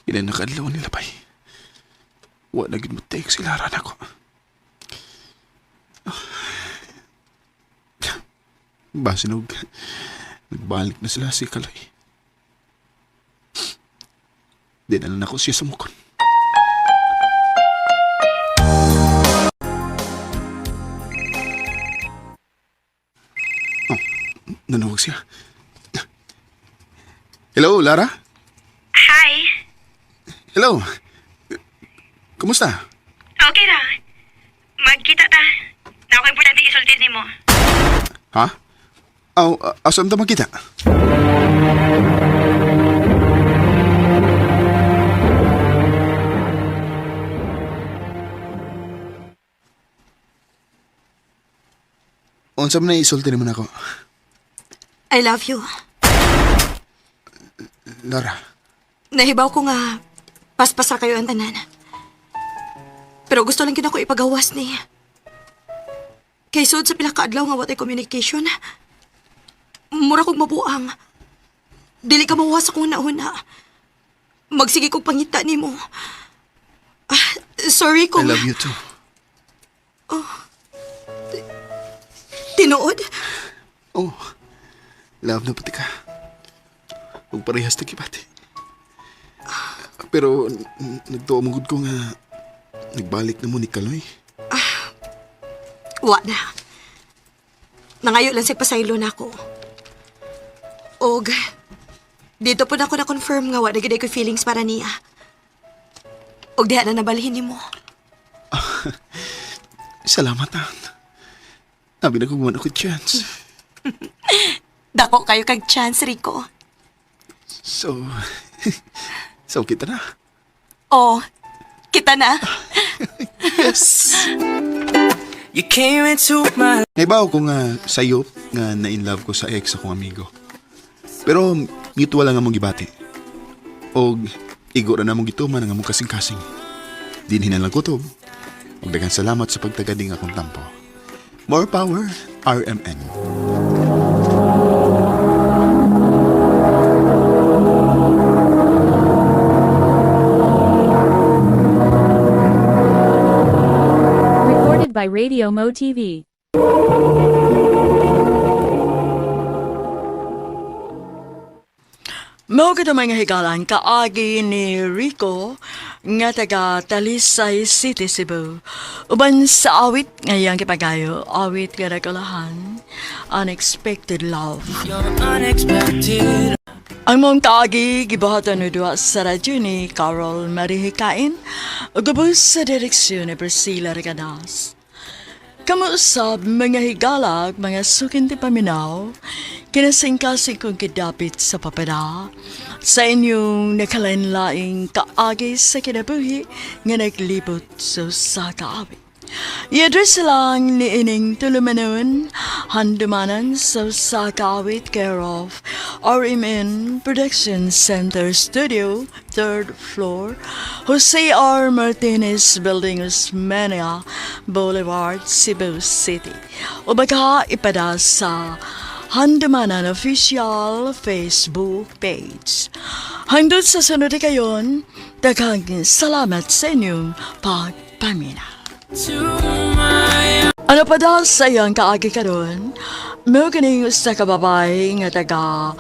Pila na kaadlaw nila bay. Wa na gid mo take si Lara nako. Basin og nagbalik na sila si Kaloy. Di na lang ako siya sumukon. Oh, nanawag siya. Hello, Lara? Hi. Hello. Kumusta? Okay ra. Magkita ta. Na ako importante isulti nimo. Ha? Aw, asam ta magkita? Unsa man na isulti naman ako? I love you. Lara, Nahibaw ko nga, paspasa kayo ang tanan. Pero gusto lang gid ako ipagawas ni. Kay sud sa pila ka adlaw nga watay communication. Mura kog mabuang. Dili ka mawas akong nauna. Magsige kog pangita nimo. Ah, sorry I kung love you too. Tinuod. Oh, love na pati ka. Huwag parehas na kibati. Pero nagtuo mong gud ko nga nagbalik na mo ni Kaloy. Wa na. Nangayo lang sa pasaylo na ako. Og, dito po na ako na-confirm nga wa na gid ko feelings para niya. Og diha na nabalhin nimo. Salamat ah. Sabi na kung ako chance. Dako kayo kag chance, Rico. So, so kita na. Oh, kita na. Yes! You came into my Naibaw ko nga sayop nga na-in love ko sa ex akong amigo. Pero mutual lang among gibati. Og igo ra namong gituman ang among kasing-kasing. Dinhi na lang kutob. Og daghang salamat sa pagtagading akong tampo. More power, RMN. by Radio Mo TV. Mao kadto mga higalan kaagi ni Rico nga taga Talisay City, Cebu. Uban sa awit ngayang kipagayo, awit nga nagkalahan, Unexpected Love. Unexpected. Ang mong kaagi gibuhatan ni duha sa radyo ni Carol Marihikain, ug ubos sa direksyon ni Priscilla Reganas. Kamuusab mga higalag, mga sukinti paminaw, kinasingkasing kong kidapit sa papada, sa inyong nakalain-laing kaagi sa kinabuhi nga naglibot sa usa ka awit. I-address lang ni ining tulumanon, handumanan sa usa ka awit care of RMN Production Center Studio, third floor, Jose R. Martinez Building, Osmeña Boulevard, Cebu City. O baka ipada sa Handumanan Official Facebook page. Hangdod sa sunod kayon, daghang salamat sa inyong pagpamina. Ano pa daw sa iyang kaagi karon? Mao kining usa ka babae nga taga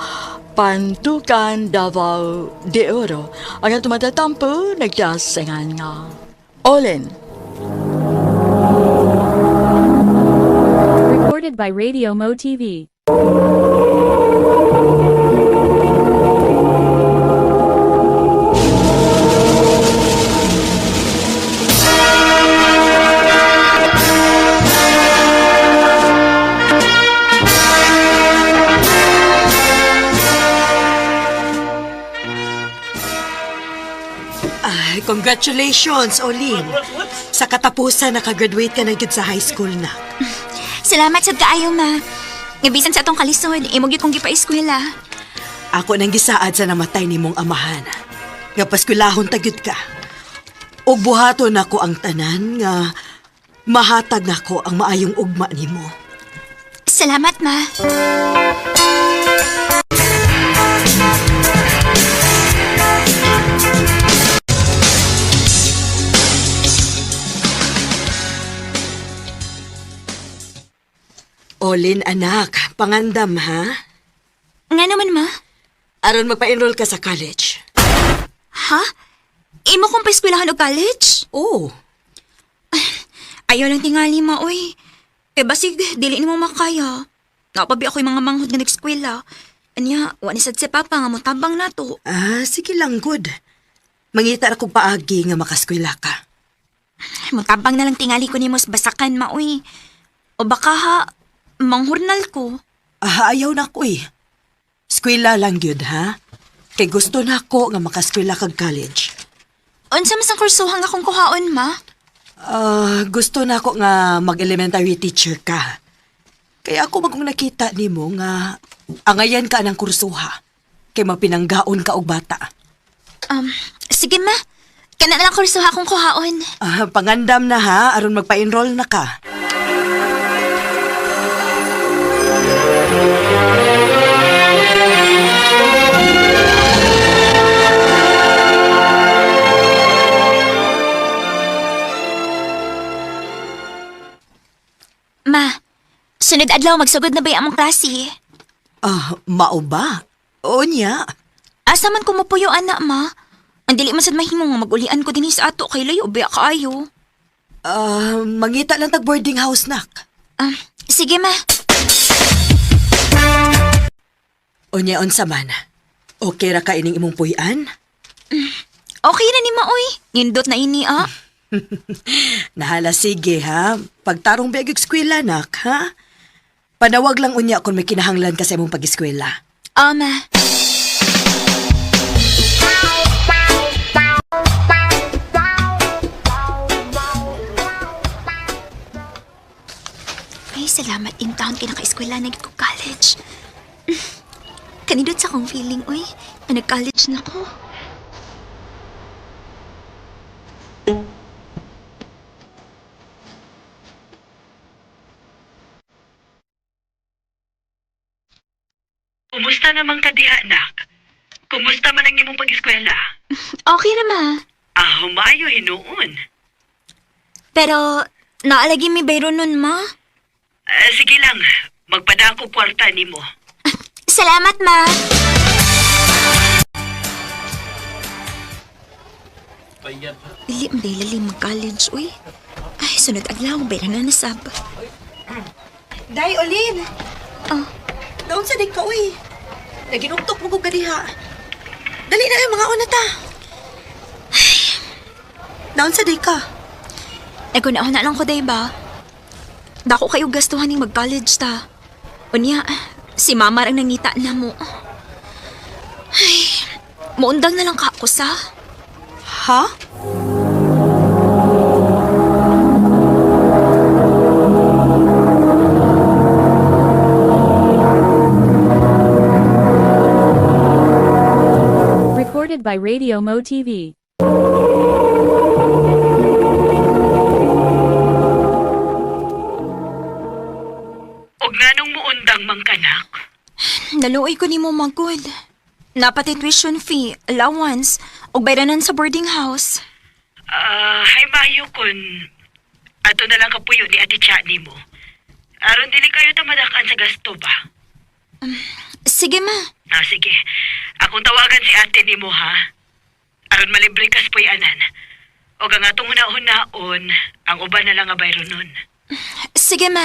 Pantukan, Davao de Oro. Ang atong matatampo nagdasingan nga. Olin. Recorded by Radio Mo TV. Ay, congratulations, Olin. Sa katapusan, nakagraduate ka na gyud sa high school na. Salamat sad kaayo, ma. Nga bisan sa atong kalisod, imo gyud kong gipa-eskwela. Ako nang gisaad sa namatay nimong amahan. Nga paskwelahon ta gyud ka. Ug buhaton nako ang tanan nga mahatag nako ang maayong ugma nimo. Salamat, ma. Olin anak, pangandam ha. Nga naman, ma. Aron magpa-enroll ka sa college. Ha? Imo kong paeskwelahan og college? Oo. Ayaw lang tingali, ma, oy. Kay basig, dili nimo makaya. Napabi ako'y mga manghod nga nag-eskwela. Anya, wa ni sad si Papa nga motabang nato. Ah, sige lang good. Mangita ra kog paagi nga makaskwela ka. Motabang na lang tingali ko nimo sa basakan, ma, oy. O baka ha, manghurnal ko. Ah, ayaw na ko eh. Eskwela lang gyud ha. Kay gusto na ako nga makaskwela kag college. Unsa mas ang kursuhan nga akong kuhaon, ma? Ah, gusto na ako nga mag-elementary teacher ka. Kaya ako magkong nakita nimo nga angayan ka ng kursuha. Kay mapinanggaon ka og bata. Sige, ma. Kana na lang kursuha akong kuhaon. Ah, pangandam na ha, aron magpa-enroll na ka. Ma, sunod adlaw magsugod na ba yung among klase? Ah, mao ba? Oo niya. Asa man ko mupuyo, anak, ma? Ang dili man sad mahimo nga magulian ko dinhi sa ato kay layo ba kaayo. Ah, mangita lang tag boarding house nak. Ah, sige, ma. Unya unsa man. Okay ra ka ining imong puy-an? Okay na ni ma, oy. Nindot na ini, ah. Nahala sige ha. Pagtarong ba eskwela nak ha? Panawag lang unya kung may kinahanglan ka sa imong pag-eskwela. Ah, ma. Ay, salamat in town kay naka-eskwela na gid ko college. Kanindot sa akong feeling, oy. Na nag-college na ko. Kumusta naman ka diha, anak? Kumusta man ang imong pag-eskwela? Okay na, ma. Ah, humayo hinuon. Pero, Naalagi mi bayro nun, ma. Ah, sige lang, magpadaan ko kwarta nimo. Salamat, ma. Dili, madali mag-college, uy. Ay, sunod adlaw, bayra na nasab. Day, Olin! Oh. Naon sa ka, uy. Naginuktok mo ko kadiha. Dali na yung mga una ta. Naon sa ka? Naguna-una lang ko, day ba? Dako kayo gastuhan ning mag-college ta. Unya, si mama ang nangita na mo. Ay, muundang na lang ka ako sa. Ha? Recorded by Radio Mo TV. Og nganong muundang man kanak? Naluoy ko nimo magod. Napatay tuition fee, allowance, ug bayranan sa boarding house. Ah, hay mayo kun ato na lang kapuyo ni Ate Cha nimo. Aron dili kayo tamadakan sa gasto ba? Sige ma. Ah, sige. Akong tawagan si ate nimo ha. Aron malibre kas puy-anan. Og ang atong huna-hunaon, ang uban na lang nga bayro nun. Sige ma.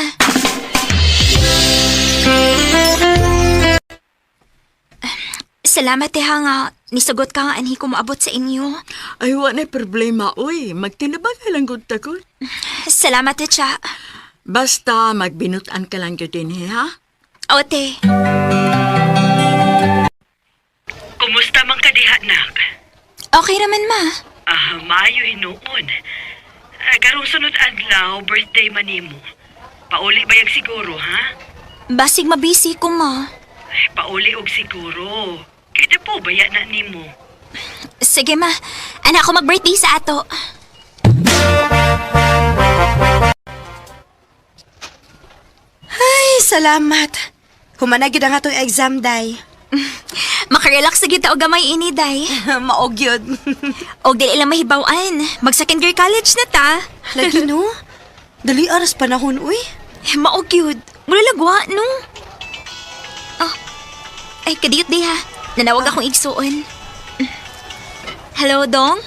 Salamat eh ha nga. Nisagot ka nga anhi ko moabot sa inyo. Ay, wa na problema, uy. Magtinabang ka lang gud ta gud. Salamat eh, Cha. Basta magbinutan ka lang gyud din, ha? Ote. Kumusta man ka diha, nak? Okay raman ma. Ah, maayo hinuon. Ah, karong sunod adlaw, birthday man nimo. Pauli bayag siguro, ha? Basig mabisi ko ma. Ay, pauli og siguro. Kaya po baya na nimo. Sige ma. Anak ko mag-birthday sa ato. Ay, salamat. Humana gyud ang atong exam, Day. Makarelax na gyud ta og gamay ini day. Maog yun. Og dili lang mahibaw-an. Mag second year college na ta. Lagi no? Dali aras panahon, uy. Maog gyud. Mula lagwa no. Oh. Ay kadiyot di ha. Nanawag akong igsuon. Hello, Dong?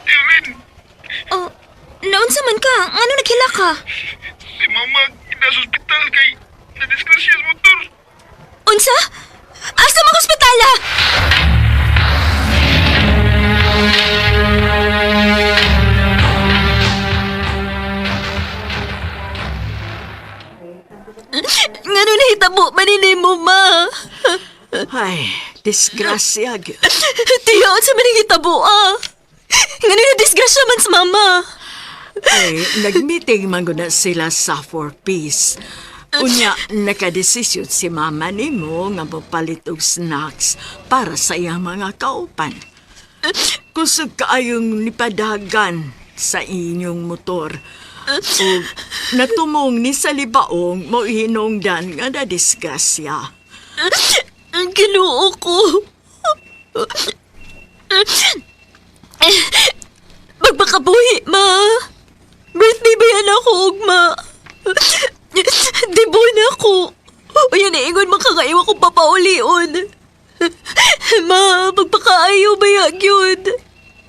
Erin, Oh, naunsa man ka? Ngano naghila ka? si mama nasa ospital kay nadisgrasya sa motor. Unsa? Asa man ospitala? Ngano nahitabo man mo, ma? Ay, disgrasya gyud. Tiya, unsa man ang hitabo ah? Ngano na disgrasya man sa mama? Ay, nag-meeting man gud na sila sa For Peace. Unya, nakadesisyon si mama nimo nga mopalit og snacks para sa iyang mga kaupan. Kusog kaayong nipadagan sa inyong motor. O natumong ni sa libaong mo hinungdan nga nadisgrasya. Ang Ginoo ko. Magpakabuhi, ma. Birthday ba yan ako, ugma? Dibo na ako. O yan, ingon makakaiwa kong papaulion. Ma, magpakaayo ba yan yun?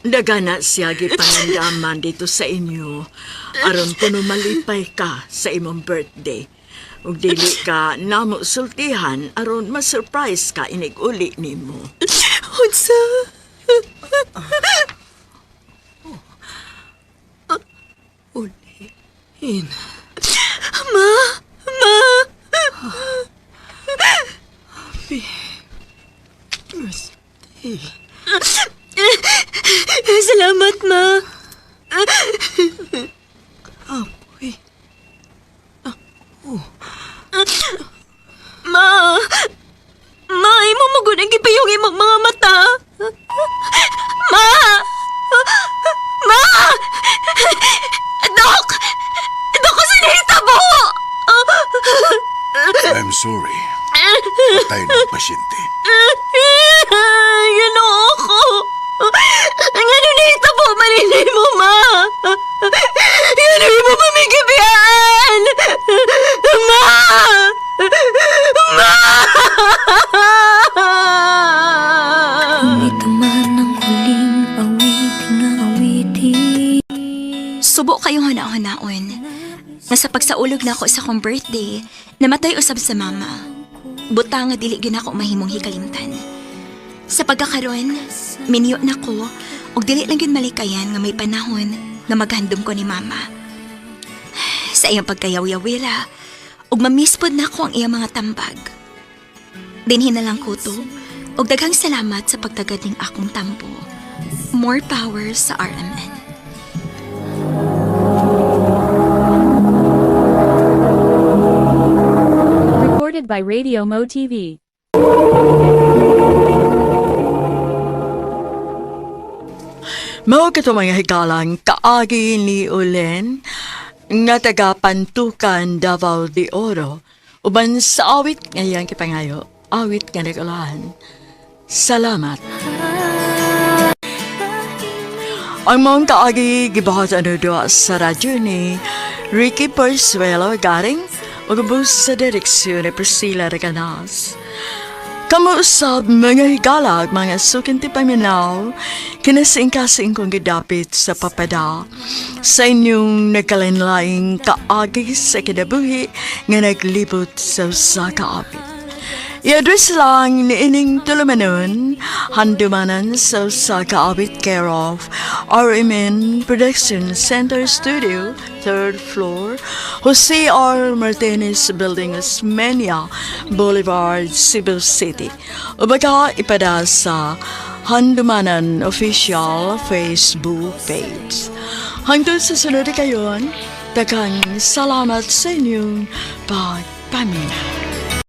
Nagana siya gipangandaman dito sa inyo aron kuno malipay ka sa imong birthday. Ug dili ka namo sultihan aron ma-surprise ka inig-uli nimo. Unsa? Uliin. Ma! Ma! Happy birthday. Salamat, ma. Apoy. Ma! Ma, imo mo gud ang gipayong imong mga mata. Ma! Ma! Dok! Dok, sa nahitabo! I'm sorry. Patay ng pasyente. Ginoo ko! Ngano nahitabo man mo, ma? Ngano imo pa mi gibiyaan? Ma! Ma! Subo kayong huna-hunaon. Nga sa pagsaulog na ako sa akong birthday, namatay usab sa mama. Buta nga dili gyud ako mahimong hikalimtan. Sa pagkakaron, minyo na ko ug dili lang gyud malikayan nga may panahon nga maghandom ko ni mama. Sa iyang pagkayaw-yawira, ug mamiss pod nako ang iyang mga tambag. Dinhi na lang ko to, ug daghang salamat sa pagtagad ning akong tampo. More power sa RMN. Recorded by Radio Mo TV. Mao kato mga higalang kaagi ni Ulen nga taga Pantukan, Davao de Oro, uban sa awit ngayang kipangayo, awit nga nagulahan. Salamat. Ang mong kaagi gibuhat ano doa sa radyo ni Ricky Persuelo Garing ug ubos sa direksyon ni Priscilla Reganas. Kamo usab mga higala ug mga sukinti paminaw, kinasingkasing kong gidapit sa papada sa inyong nagkalinlaing kaagi sa kinabuhi nga naglibot sa usa ka awit. I-address lang ni ining tulumanon, handumanan sa usa ka awit care of RMN Production Center Studio, third floor, Jose R. Martinez Building, Osmeña Boulevard, Cebu City. O baka ipada sa Handumanan Official Facebook page. Hangtod sa sunod kayon, daghang salamat sa inyong pagpaminaw.